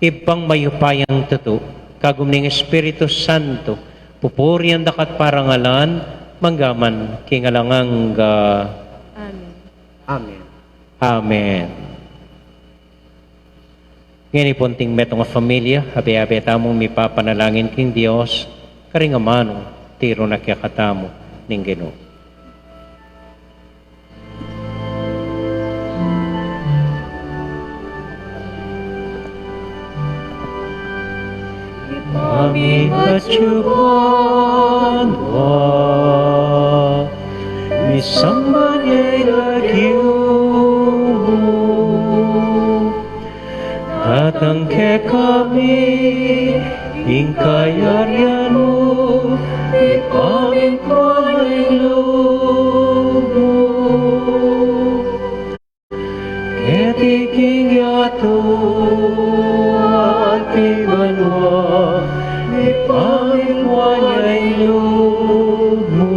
Ibpang mayupayang tutu, kagum ning Espiritu Santo, pupurian da ka at parangalan, mangga man king alang angga. Amen. Amen. Amen. Ngeni pu, anting metung a familia, abe-abe tamung mipapanalangin king Dios, karing amanung tiru na kekatamu ning Ginu. Ipamibat yu banua, misamban ya ing lagyu mu, datang kekami ing kayarian mu, ipamibat yu ing lub mu. Keti king yatu anti banua, ipamibat yu ing lub mu.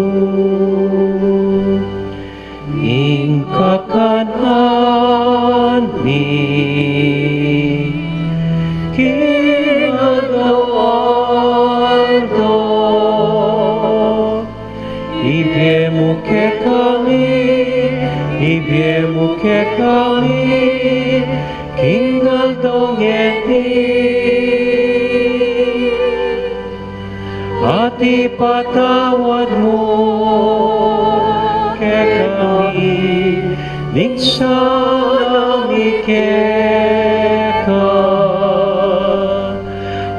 Ing kakanan mi king aldo-aldo, ibie mu kekami, ibie mu kekami king aldo ngeni. At ipatawad mu kekami ing sala mi keka,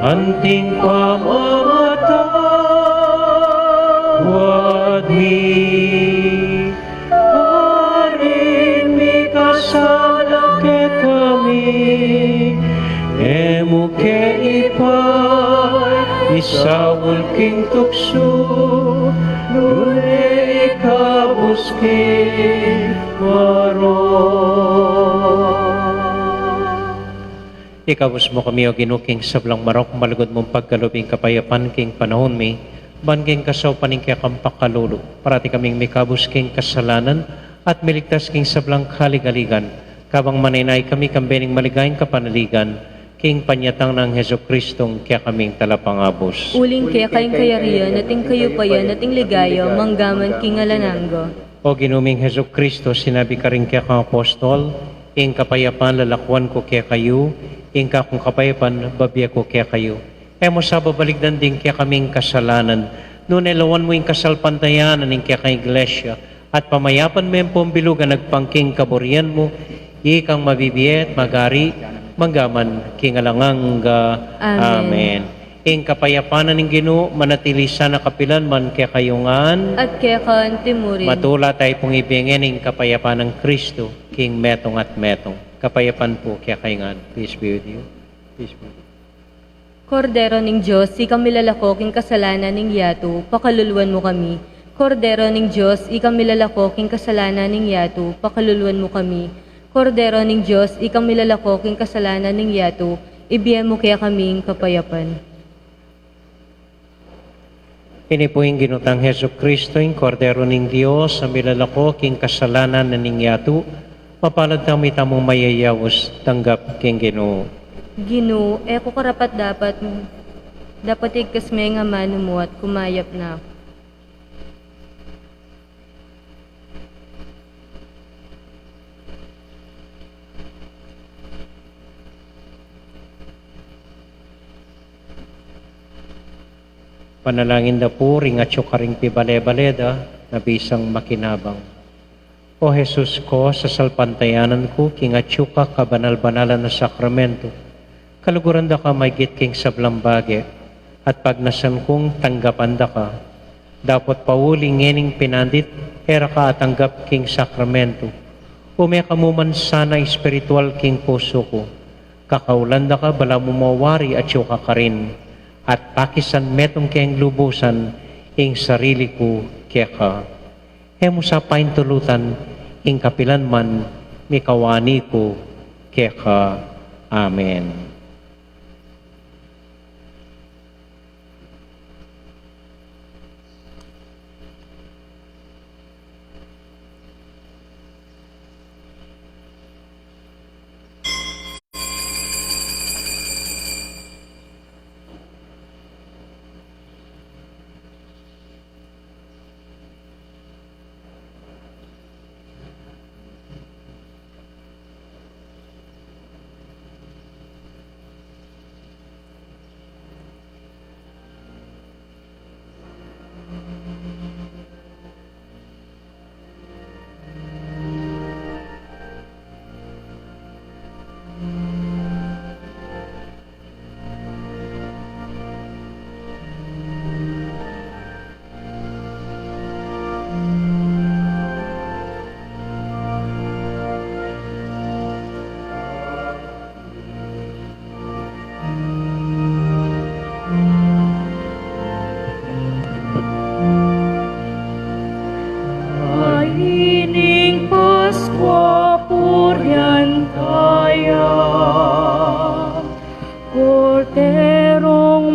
anting pamamatawad mi karing mikasala kekami. E mu ke ipaisaul king tuksu, nune ikabus king marok. Ikabus mu kami, O Ginu, king sablang marok, malugud mung pagkalub ing kapayapan king panaun mi, ban king kasaupan ning kekang pakalulu, parati kaming mikabus king kasalanan, at miligtas king sablang kaligaligan, kabang manaynay kami kambe ning maligayang kapanaligan, king panyatang nang Jesucristong kekaming Talapangabus. Uling keka ing kayarian, at ing kayupayan, at ing ligaya, mangga man king alang angga. O Ginu ming Jesucristo, sinabi karing kekang apostol, ing kapayapan lalakuan ku kekayu, ing kakung kapayapan babie ku kekayu. E mu sa babaligdan ding kekaming kasalanan, nune lawan mu ing kasalpantayanan ning kekang Iglesia, at pamayapan me ampong bilugan agpang king kaburian mu, ikang mabibie at mag-ari, mangga man king alang angga. Amen. Amen. Ing kapayapan na ning Ginu, manatili sana kapilan man kekayu ngan. At keka anti mu rin. Matula tayu pung ibie ngeni ing kapayapan nang Kristu, king metung at metung. Kapayapan pu kekayu ngan. Peace be with you. Peace be with you. Kordero ning Dios, ikang milalako king kasalanan ning yatu, pakaluluan mu kami. Kordero ning Dios, ikang milalako king kasalanan ning yatu, pakaluluan mu kami. Kordero ning Dios, ikang milalako king kasalanan ning yatu, ibie mu kekami ing kapayapan. Ini pu ing Ginu tang Jesucristo, ing Kordero ning Dios, a milalako king kasalanan na ning yatu. Mapalad tamu, ita mung mayayaus tanggap king Ginu. Ginu, e ku karapat-dapat, dapot igkas me ing amanu mu at kumayap na ku. Panalangin da pu ring atyu karing pibale-bale da na bisang makinabang. O Jesus ko, sasalpantayanan ku king atyu ka kabanal-banalan a sakramento, kaluguran da ka maigit king sablang bage, at pagnasan kung tanggapan da ka. Dapot pauli ngening pinandit e ra ka atanggap king sakramento, ume ka mu man sana espiritual king pusu ku. Kakaulan da ka balamu mawari atyu ka karin, at pakisan metung keng lubusan ing sarili ku keka. E mu sa paintulutan ing kapilan man mikawani ku keka. Amen.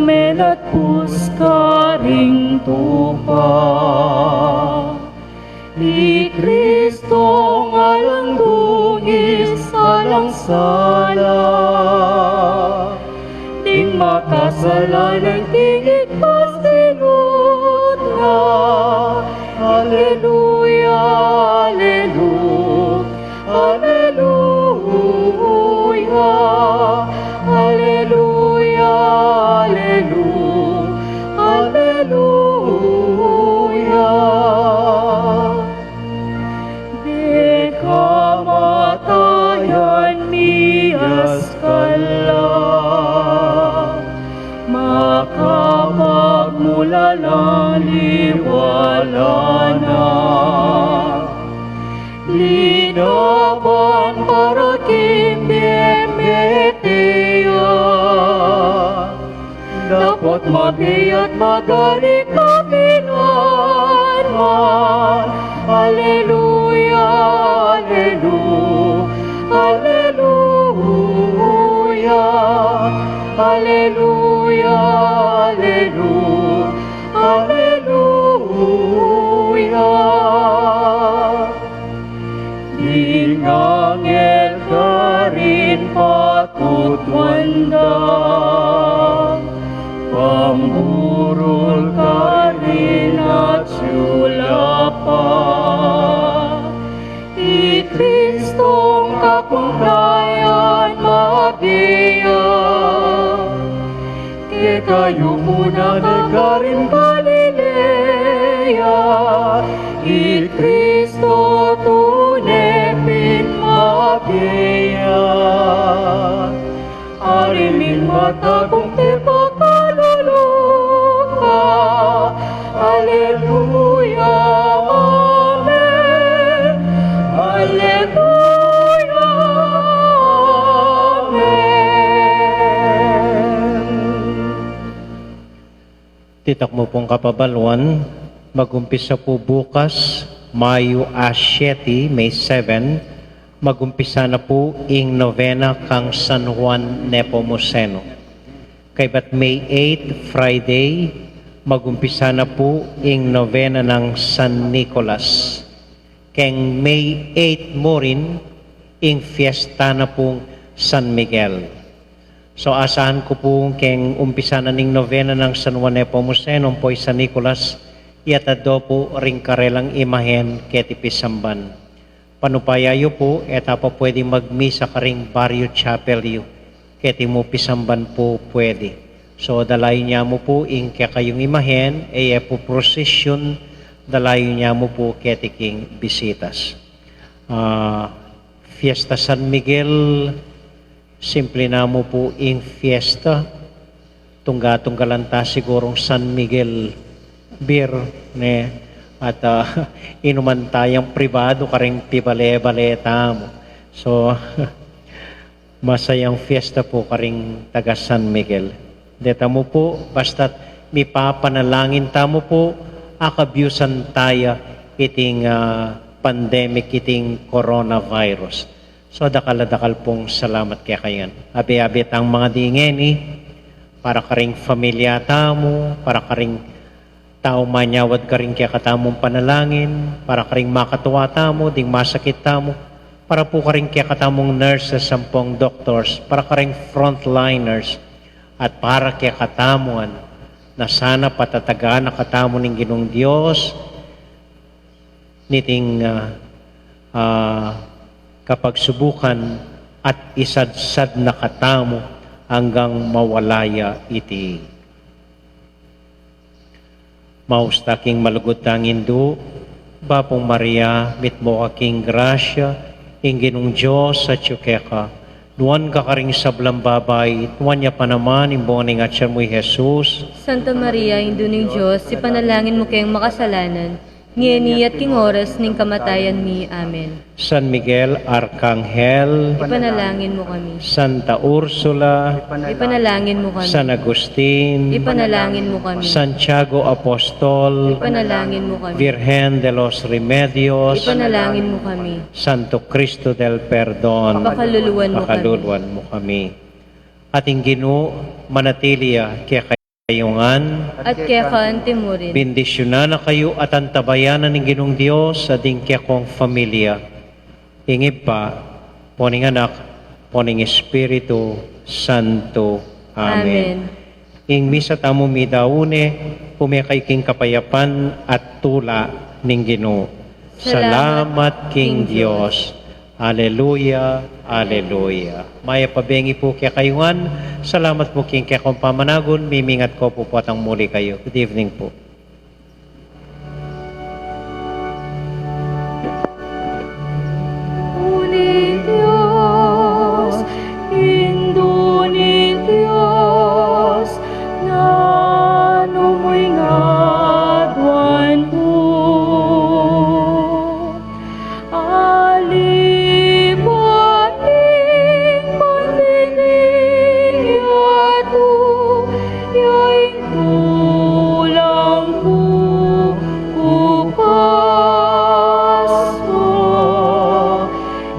Melatpus karing tupa. I Kristong alang dungis, alang sala, ding makasalanan king igpas tinutnga. Aleluya, aleluya, aleluya, aleluya, aleluya, aleluya. Deng kamatayan miyas ka la, makapagmulalang liwala na. Linaban para king bie mete ya, dapot mabie at magari ka kailanman. Aleluya, aleluya, aleluya, aleluya, aleluya, aleluya. Ding anghel karin patutuan da, pamburul karin atiu la pa. I Kristong kapungkayan mabie ya, kekayu munan karin Galilea, i Kristo tune pin mabie ya. Ari ming mata kung tipakalulu ka. Aleluya, amen. Aleluya, amen. Titak mu pung kapabaluan, magumpisa pu bukas, Mayu a siete, May seven, magumpisa na pu ing novena kang San Juan Nepomuceno. Kaybat May eight, Friday, magumpisa na pu ing novena nang San Nicolas. Keng May eight mu rin, ing fiesta na pung San Miguel. So, asahan ku pu keng umpisa na ning novena nang San Juan Nepomuceno ampo i San Nicolas, iyatad do pu ring karelang imahen keti pisamban. Panupaya yu pu, e ta pa pweding magmisa karing barrio chapel yu, keti mu pisamban pu pwede. So, dalayu ne mu pu ing kekayung imahen, e ye pu procession, dalayu ne mu pu keti king bisitas. Ah, fiesta San Miguel, simple na mu pu ing fiesta. Tungga-tunggalan ta sigurung San Miguel beer, ne? At, ah, inuman ta yang pribado karing pibale-bale tamu. So, masayang fiesta pu karing taga San Miguel. Deta mu pu, basta't mipapanalangin tamu pu, akabyusan ta ya iting, ah, pandemic, iting coronavirus. So, dakal a dakal pung salamat kekayu ngan. Abe-abe tang mangadi ngeni, para karing familia tamu, para karing tau manyawad karing kekatamung panalangin, para karing makatua tamu, ding masakit tamu, para pu karing kekatamung nurses ampong doctors, para karing frontliners, at para kekatamu ngan, na sana patatagan na katamu ning Ginung Dios, niting, ah, ah, kapagsubukan at isadsad na katamu anggang mawala ya iti. Maus ta king malugud tang Indu, Bapung Maria, mitmu ka king grasya, ing Ginung Dios atyu keka, nuan ka karing sablang babai, nuan ya pa naman ing bunga ning atian mu i Jesus. Santa Maria, Indu ning Dios, ipanalangin mu keng makasalanan, ngeni at king oras ning kamatayan mi. Amen. San Miguel Arkanghel, ipanalangin mu kami. Santa Ursula, ipanalangin mu kami. San Agustin, ipanalangin mu kami. Santiago Apostol, ipanalangin mu kami. Virgen de los Remedios, ipanalangin mu kami. Santo Cristo del Perdon, pakaluluan mu kami. Pakaluluan mu kami. At ing Ginu manatili ya kekayu. Kayungan. At keka antimurin. Bendisyunan na kayu at antabayanan ning Ginung Dios, a ding kekong familia. Ing Ibpa, ampo ning Anak, ampo ning Espiritu Santo. Amen. Amen. Ing misa tamu midaun ne, pumeke king kapayapan at tula ning Ginu. Salamat king Dios. Aleluya, aleluya. Mayap a bengi pu kekayungan. Salamat pu king kekong pamanagun. Mimingat ko pu potang muli kayu. Good evening pu. Uni Dios, Indu ning Dios, nanu mu ing aduan ku. Alibat ning pandinig yatu, ya ing tulang ku, ku paso.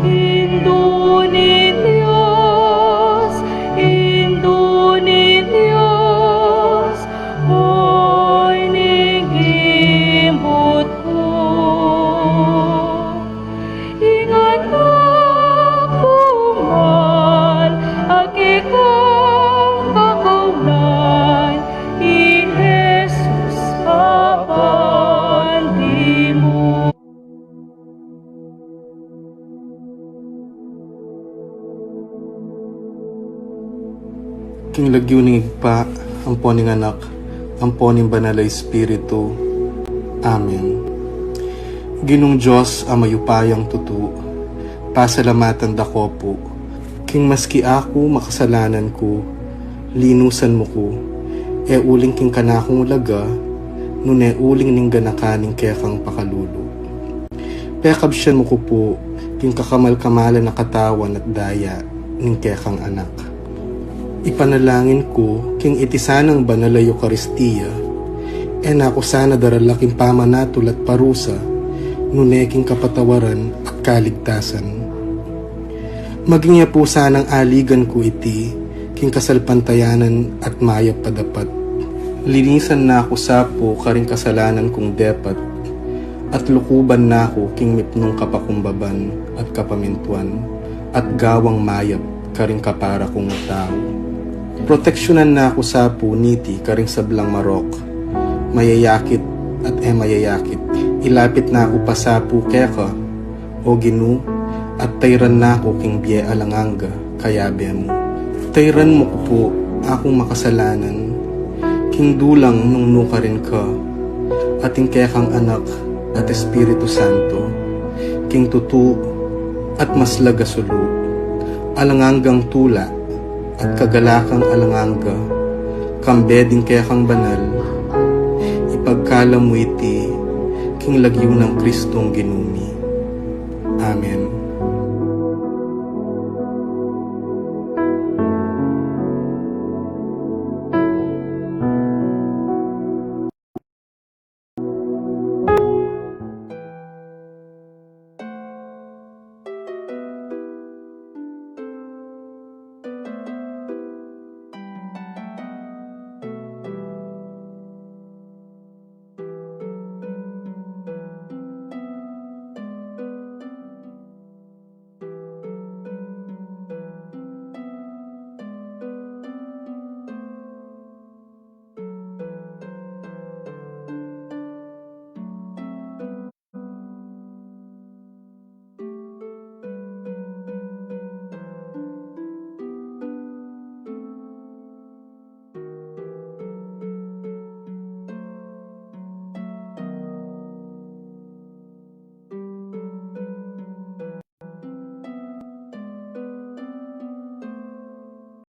Indu ning Dios, Indu ning Dios, oy ning gimbut ku. Ing anak kung mal, a kekang kakaunan, i Jesus a pandimu. King lagyu ning Ibpa, ampo ning Anak, ampo ning Banal a Espiritu. Amen. Ginung Dios a mayupayang tutu, pasalamatan da ko pu, king maski aku makasalanan ku, linusan mu ku, e uling king kanakung laga, nune uling ning ganakan ning kekang pakalulu. Pekabsian mu ku pu, king kakamal-kamalan a katawan at daya ning kekang Anak. Ipanalangin ku, king iti sanang banal a Eukaristia, e na ku sana darala king pamanatul at parusa, nune king kapatawaran at kaligtasan. Maging ya pu sanang aligan ku iti, king kasalpantayanan at mayap a dapat. Linisan na ku sa pu karing kasalanan kung depat, at lukuban na ku king mipnung kapakumbaban at kapamintuan, at gawang mayap karing kapara kung tau. Proteksyunan na ku sa pu niti karing sablang marok, mayayakit at e mayayakit. Ilapit na ku pa sa pu keka, O Ginu, at tayran na ku king bie alang angga, kayabe mu. Tayran mu ku pu, akung makasalanan, king dulang nung nukarin ka, at ing kekang Anak at Espiritu Santo, king tutu at maslag a sulu, alang anggang tula, at kagalakan alang angga, kambe ding kekang banal, ipagkalub mu iti, king lagyu nang Kristong Ginu mi. Amen.